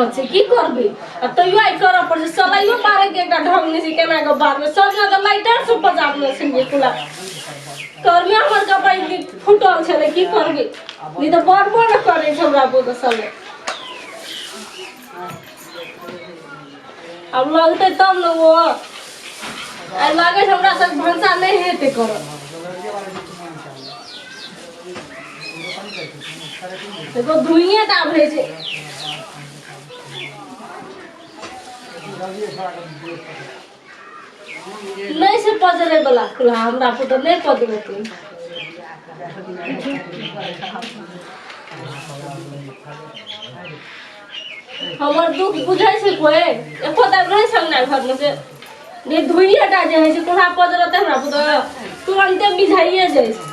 दिक्कत छै की करबै आ तैयो आइ करऽ पड़ै छै सलाइयो मारैके एकटा ढंग नहि छै केना कऽ बादमे सब जगह तऽ लाइटर सब पजारने छलियै कुला कर्मे हमर कपड़ा फूटल छलै की करबै नहि तऽ बनबो नहि करै छै हमरा बुते सलाइ आब लगतै तब ने ओ आइ लागै छै हमरा सब भनसा नहि हेतै करल देखो धुइए टा आबै छै नहि छै पजरै बला कुल्हा हमरा पुतहु नहि पजरेतै हमर दुख बुझै छै कोइ एको टा रहै छै अंगना घरमे से जे धुइए टा जे होइ छै कुल्हा पजरतै हमरा पुतहु तुरन्ते मिझाइए जाइ छै।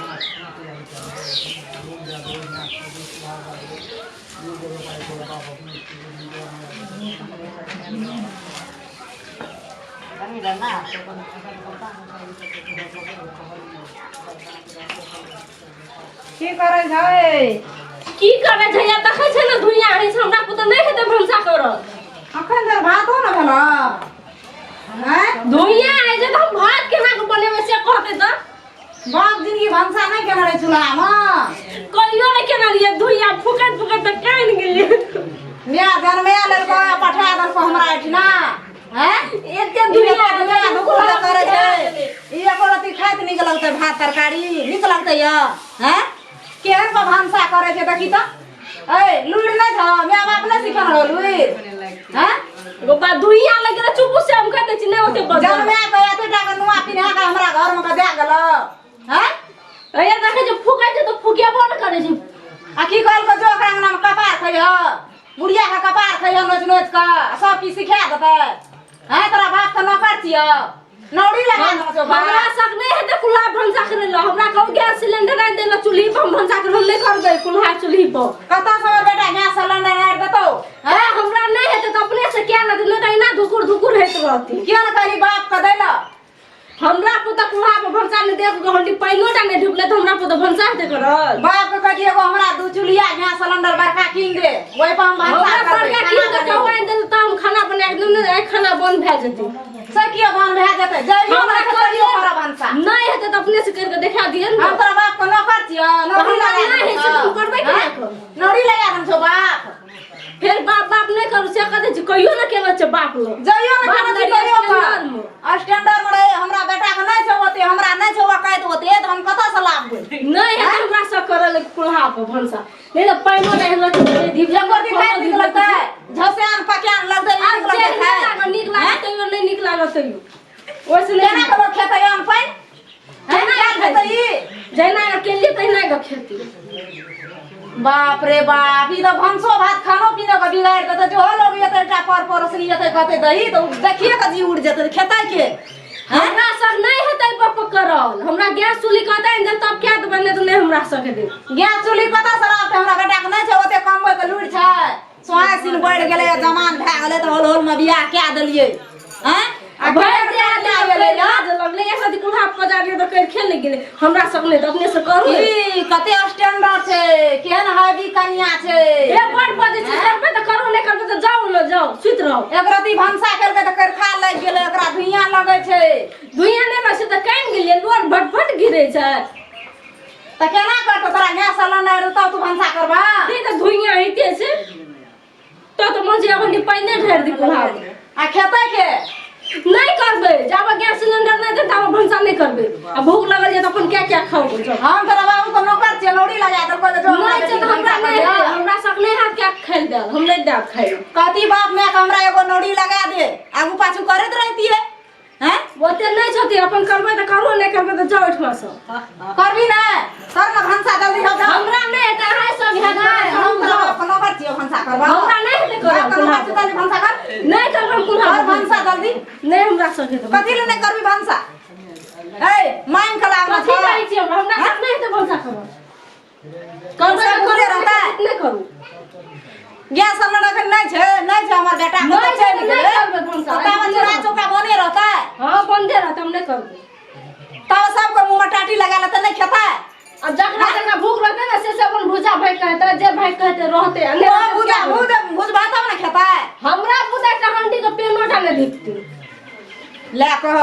की करै छै? की करै छै या देखै छै ने धुइया होइ छै, हमरा पुतहु नहि हेतै भनसा करल। अखन धरि भातो ने भेल आँय? धुइया होइ छै तऽ हम भात केना कऽ बनेबै से कहतै तऽ। बाप जिंदगी भनसा नहि केने रहै चूल्हामे? कहियो नहि केने रहियै, धुइया फुकैत फुकैत तऽ कानि गेलियै। माय जनमे लेलको आ पठा देलको हमरा एहिठिना हैं? एते ई धुइया एते दुनिया धुकुर करै छै, ई एको रत्ती खाइत नीक लगतै? भात तरकारी नीक लगतै य हैं? केहन पर भनसा करै छै देखी तऽ। ए लुरि नहि छौ? माय बाप नहि सिखल रहो लुरि हैं? गोपा धुइया लग गेलै, चुप से हम कह दै छी, नहि ओते बजल। जनमे के एते टा के नुआ पिन्हा के हमरा घर में के दए गेलो हैं? अरे देखै छै फुकै छै तऽ फुकेबो नहि करै छै। आ की कहलको जो ओकरा अंगना में कपार खइह, बुढ़िया के कपार खइह नोच नोच के, आ सब की सिखा देतै हैं? तोरा बाप के नौकर छियौ, नौरी लगा देलको छौ बाप। हमरा सब नहि हेतै कुल्हा भनसा करै लए। हमरा कहू गैस सिलेंडर आनि दै लए, चूल्ही पर हम भनसा करब, हम नहि करबै कुल्हा चूल्ही पर। कतऽ से हमर बेटा गैस सिलेंडर आनि देतौ? हे हमरा नहि हेतै तऽ अपने से किया नहि, नहि तऽ एना धुकुर धुकुर होइत रहतै। किया ने कहली बाप के दै लए? हमरा पुतह कुल्हा पर भनसा नहि देख के हंडी पानिओ टा नहि ढुकलै तऽ हमरा पुतह भनसा हेतै करल? बाप के कहती एगो हमरा दू चूल्हिया गैस सिलेंडर बड़का कीन दे, ओहि पर हम भनसा हमरा करबै, बड़का खाना कीन के कहू बनेबै। आनि देतै तऽ हम खाना बना के देब, नहि खाना बंद भए जेतै। से किया बंद भए जेतै? जइयो हमरा नहि तऽ कहियो करियो करब भनसा। नहि हेतै तऽ अपने से करि के देखा दिअ ने। हम तोरा बाप के नौकर छियौ, नौकरी हमरा लगा नहि होइ छै तऽ हम करबै केना हैं? कऽ? नौकरी लगा देने छौ बाप। फेर बाप बाप नहि करू से कहै छी, कहियो ने केने छै बाप लोग। जइयो ने बाप केने छी लड़िए तैयो कर। स्टैंडर्ड मे। स्टैंडर्ड में रहे हमरा बेटा के नहि छौ ओते, हमरा नहि छौ औकात ओते, तऽ हम कतऽ से लाबबै? नहि हेतै हमरा सब करल कुल्हा पर भनसा, नहि तऽ पानिओ नहि हेलक नहि धिप। एको दिन खाइत नीक लगतै? झसेन पकान लगतै, आब नीक लगतै जे खाय? लागल नीक लागत तैयो, नहि नीक लागत तैयो ओहिसँ केना नहि। के लोक खेतै अन्न पानि? हैं? केना क्या खेतै? खेतै ई? जहिना केलियै तहिना कऽ खेती। बाप रे बाप, ई तऽ भनसो भात खानो पीनो के बिगाड़ि देतै। जो लोग एतै एकटा पर पड़ोसनी एतै कहतै दही तऽ ओ देखिए कऽ जी उड़ि जेतै, खेतै के हैं? हमरा सब नहि हेतै बप करल। हमरा गैस चूल्ही कहतै आनि देब तब कए देबै, नहि तऽ नहि हमरा सबके देब। गैस चूल्ही कतऽ से लाबतै? हमरा बेटा के नहि छै ओते कमबै के लुरि छै। सोहाय सीन बढ़ि गेलै, जमान भए गेलै तऽ होल होल मे बियाह कए देलियै हैं? आ भरि देह आदमी गेलै लाज लगलै, एक रति कुल्हा पजा गेलै तऽ करि खेल गेलै। हमरा सब नहि तऽ अपने से करू। ई कते स्टैंडर्ड छै, केहन हैवी कनिया छै। ए बड़ बजै छै, करबै तऽ करू, नहि करबै तऽ जाउ ने जाउ, सुति रहू। एक रति भनसा केलकै तऽ करखा लागि गेलै, एकरा धुइयां लगै छै। धुइयां नहि लगै छै तऽ कानि गेलियै, लोर भटभट गिरै छै। तऽ केना करतौ? तोरा गैस सिलेंडर देतौ तू भनसा करबा? नहि तऽ धुइयां होइते छै तऽ मन छै अखन पानिए ढारि दी कुल्हा मे। आ खेतै के? नहि करबै, जाबे गैस सिलेंडर नहि देतै ताबे भनसा नहि करबै। आ भूख लगल छै तऽ अपन क्या क्या खाउ जाउ। हम तोरा बाबू के नौकर छियै, नौरी लगा देलको जे जो हमरा नहि छै तऽ बेटी हमरा भनसा नहि कर हेतै, दे। हमरा सब नहि हैत क्या खाइ लए देल, हम नहि देब खाइ लए। कहती बाप माय के हमरा एगो नौरी लगा दे, आगू पाछू करैत रहतियै हैं? ओते नहि छथि, अपन करबै तऽ करू, नहि करबै तऽ जाउ ओहिठमा सँ। करबी ने? कर ने भनसा जल्दी हो जाओ। हमरा नहि हेतै, अहाँ सब हैत। नहि, हम तोरा बाप के नौकर छियौ, भनसा करबा। हमरा नहि हेतै करब। बाप के नौकर छियौ, जल्दी भनसा कर। नहि करबै हम कुल्हा। कर भनसा जल्दी। नहि हमरा सब हेतै। कथी लए नहि करबी भनसा? ए मांगि के लाबना कथी छौ। कहै छियै हमरा? हमरा सब नहि हेतै भनसा करब। करबै सब तऽ बुझे करू, रहतै। नहि करू। गैस सिलेंडर एखन नहि छै, नहि छै हमर बेटा के नहि तऽ छै चलि तऽ नहि गेलै। करबै भनसा। तऽ ताबे चूल्हा चौका बने रहतै? हँ, बन्दे रहतै, हम नहि करबै। तब सबके मुँह मे टाटी लगा लेतै, नहि खेतै? आ जकरा जकरा भूख रहतै ने से से अपन भुजा भागि कऽ हेतै जे भागि कऽ हेतै रहतै आ नहि ओ रहतै भुजा से भुज भुजबा तब ने खेतै। हमरा बुझा एकटा हंडी के पेनो टा नहि धिपतै। ले कह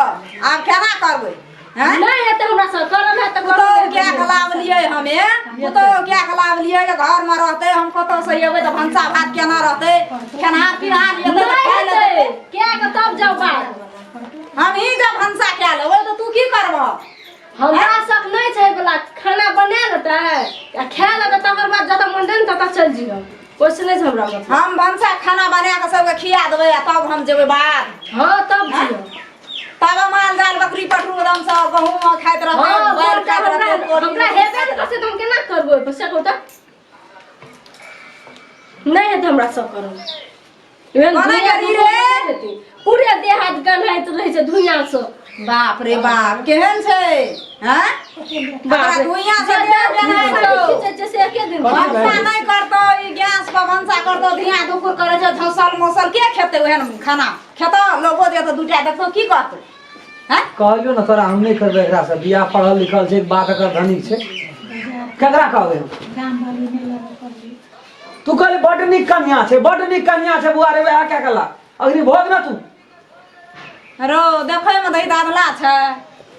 आब केना करबै हैं? नहि हेतै हमरा से करल हेतै तऽ पुतहु करल क्या खलावलियै हमे, पुतहु क्या खलावलियै जे घरमे रहतै, हम कतौ से एबै तऽ भनसा भात केना रहतै, खेनहार पिनहार एतै तऽ नहि खाय लए हेतै देतै। किया के तब जाउ बात। हमही जब भनसा कए लेबै तऽ तू की करबह? हमरा सब नहि छै बला खाना बना लेतै आ खा लेतै तकर बाद जतऽ मन देन ततऽ चलि जियौ, ओहिसँ नहि छै हमरा मतलब। हम भनसा खाना बना कऽ सबके खिया देबै आ तब हम जेबै बाध। हँ तब जियौ। तब माल जाल बकरी पटरू एकदम सब गहूँम खाइत रहतै। हँ बैल गोटा खाइत हमरा रहतै। हमरा हेबे नहि करतै तऽ हम केना करबै ओहिपर से कहू तऽ? नहि हेतै हमरा सब करब। एहन कोना धुइयाँ करी धुइयाँ रे? नहि हेतै। पूरे देह हाथ गन्हाइत रहै छै धुइयाँ से। बाप रे बाप केहन छै हैं? बाप रे। धुइयाँ से देह गन्हाइत छौ। खींचै छै से एके दिन। भनसा नहि करतौ ई गैस पर भनसा करतौ, धिया धुकुर करै छै, झौसल मौसल के खेतै? ओहन खाना खेतौ लोगो देतौ दूटा देखतौ की कहतौ हैं? कहलियौ ने तोरा हम नहि करबै एकरा से बियाह, पढ़ल लिखल छै, बाप एकर धनी छै, केकरा कहबै हम? तू कहली बड्ड नीक कन्या छै, बड्ड नीक कन्या छै बुआ रे, वएह क्या कला अग्नि भोग ना तू। रो देखै मे दही दादला छै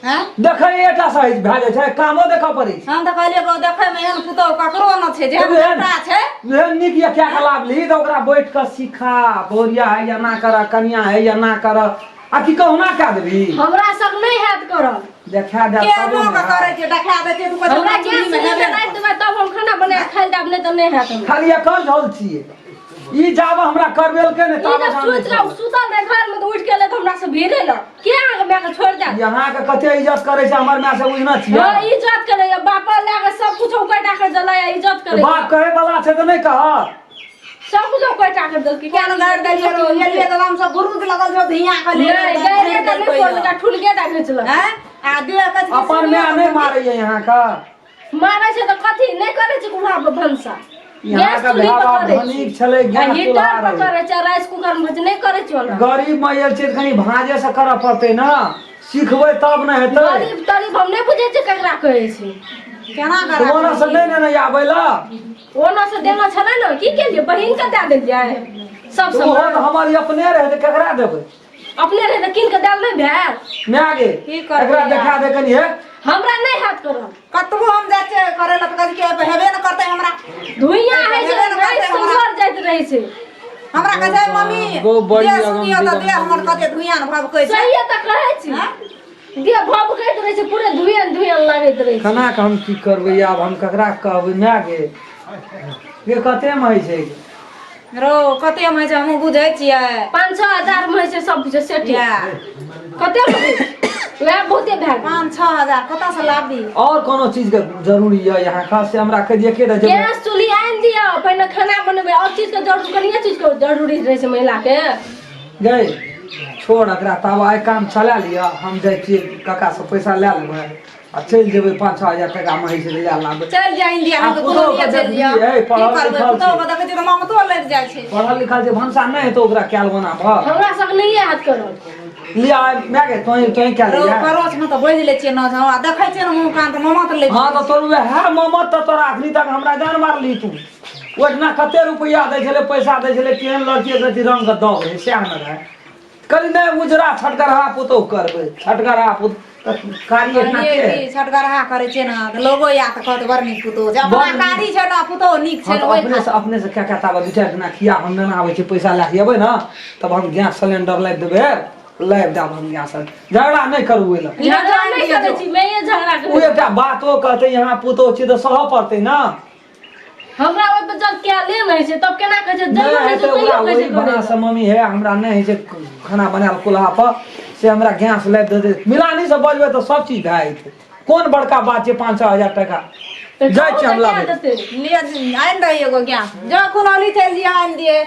हैं? देखै एटा सही भए जाइ छै, कामो देखऽ पड़ै छै। हम तऽ कहलियै गो देखै मे एहन पुतहु ककरो न छै जेहन एहन- बेटा छै। एहन नीक ये क्या कला ली तऽ ओकरा बैठ कऽ सिखा, बोरिया है या ना कर, कन्या है या ना कर, आ की कहुना कए देबही? हमरा सब नहि हैत करल। देखा दे केनो तबो के ने। करै छै देखा दै छै तू कहै छै हमरा हमरा गैस चूल्ही मे सिलेंडर हेबे ने राखि देबै तब हम खाना बना कऽ खाइ लए देब, नहि तऽ नहि हैत हमरा। खाली एकर झोल छियै ई, जाब हमरा करबेलकै ने ई ताबे जब हम नहि सुति कऽ सुतल रहै घरमे तऽ उठि के एलै तऽ हमरा से भिड़े ल के अहाँके मायके छोड़ि देत? यहाँ के कते इज्जत करै छै हमर माय से बुझना छियै। हँ इज्जत करै बाप लए कऽ सब कुछ उकटा कऽ जलाय इज्जत करै। बाप कहे वाला छै तऽ नहि कहत? सब कुछ उकटा कऽ देलकै। केन गाड़ि देलियै रो एलियै तऽ हम सब गुरुज लगल छौ धिया के ले। नहि गाड़िए तऽ नहि पड़लकै, ठुलके टा घिचलक हैं आ देह के अपन माय नहि मारैया यहाँ के? मारै छै तऽ कथी नहि करै छै कुल्हा पर भनसा, यहाँ गैस के चूल्ही भाय पर बाप करै छै धनिक छलै, आ गैस हीटर चूल्हा पर रहै। करै छै, राइस कुकर मे नहि करै छै ओना। गरीब मे आयल छै तऽ कनि भाँजे से करऽ पड़तै ने, सिखबै तब ने हेतै। गरीब तरीब हम नहि बुझै छियै ककरा कहै छै। केना तऽ ओना करा से नहि ने आबै लए। ओना से देना छलै ने, की केलियै? बहिन के दए देलियै सब तऽ ओहो सामान। तऽ हमर अपने रहै तऽ केकरा देबै? अपने रहै तऽ कीन के देल नहि भेल? माय गे। की करबै एकरा यार? देखा दे कनि हे। हमरा नहि हैत करल। कतबो हम जाइ छियै करै लए तऽ कहै छै कि हेबे ने करतै हमरा। धुइयाँ होइ छै। हेबे ने करतै हमरा। सुगर जाइत रहै छै। हमरा कहै छै मम्मी गो बड़ी देह सुनियो तऽ अगम देह हमर कते धुइयाँ ने भभकै छै। सहिए तऽ कहै छी। हैं? देह भभकैत रहै छै, पूरे धुइयाँ धुइयाँ लागैत रहै छै। केना कऽ हम की करबै आब? हम ककरा कहबै? माय गे गे, कते मे होइ छै? रो कते मे होइ छै हमहूँ बुझै छियै। 5-6 हजार मे होइ छै सब किछु सेटिंग। या कते मे होइ छै? वएह बहुते भए गेल। 5-6 हजार कतऽसँ लाबी? और कोनो चीज के जरूरी यऽ यहाँ के से हमरा कहि दिअ, के जेबै। गैस चूल्ही आनि दिअ, पहिने खाना बनेबै। और चीज के जरूरत, कनिए चीज के जरूरी रहै छै महिला के। गै छोड़ एकरा, तब आइ काम चला लिअ। हम जाइ छियै काका से पैसा लए लेबै आ चलि जेबै, 5-6 हजार टाका मे होइ छै तऽ लए लाबबै। चलि जा इंडिया, हम आ तऽ कोनो पुतहु लिए के चलि जा। देखबही, ए, की पढ़ल करबै? लिखल पुतहु छै। के देखै छियै तऽ ममतो लागि जाइ छै। पढ़ल लिखल छै, भनसा नहि हेतौ ओकरा कयल बनाबऽ। हमरा सब नहि हैत करल। लिअ माय गे, तोही तोही कए रो लिअ। परोछ मे तऽ बजि लै छियै न झौ, आ देखै छियै ने मुँह कान तऽ ममत लागि हँ जाइ तऽ छै। तोर वएह ममत तऽ तोरा अखनी तक हमरा जान मारली तू। ओहिठिना कते रुपैआ दै छलै, पैसा दै छलै, केहन लड़की एक रत्ती रंग के दब रहै सएह ने रहै। कहली नहि उजरा छटगरहा पुतोहु करबै, छटगरहा पुत तऽ कारी एतना कहलियै के कि छटगरहा करै छियै ने तऽ लोगो या तऽ कहत बड़ नीक पुतोहु छै। अपना बड़ नीक। कारी छै ने पुतोहु नीक छै हँ ने तऽ ओहि अपने से अपने से क्या क्या ताबा दू चारि दिना खिया। हम नेना आबै छै, पैसा लए के अबै ने तब हम गैस सिलेंडर लाबि देबै, लाबि देब हम गैस। झगड़ा नहि करू ओहि लए। झगड़ा नहि करै छी, मैये झगड़ा ओ करै। एकटा बातो कहतै यहाँ पुतोहु छी तऽ सहऽ पड़तै ने। हमरा ओहि पर जब कएले नहि छै तब केना कहै छै? नहि जरूर होइ हेतै छै ओकरा तैयो कहै ओहि छै बना करै से मम्मी हे, हमरा नहि होइ छै खाना बनायल कुल्हा पर से हमरा गैस लाबि देतै। मिलानी से बजबै तऽ सब चीज भए जेतै, कोन बड़का बात छै 5-6 हजार टाका? तऽ जाइ छियै हम कहू तऽ लाबै। कए देतै? लिए आनि दही एगो गैस, जँ कुनौली चलि जइयै आनि दियै।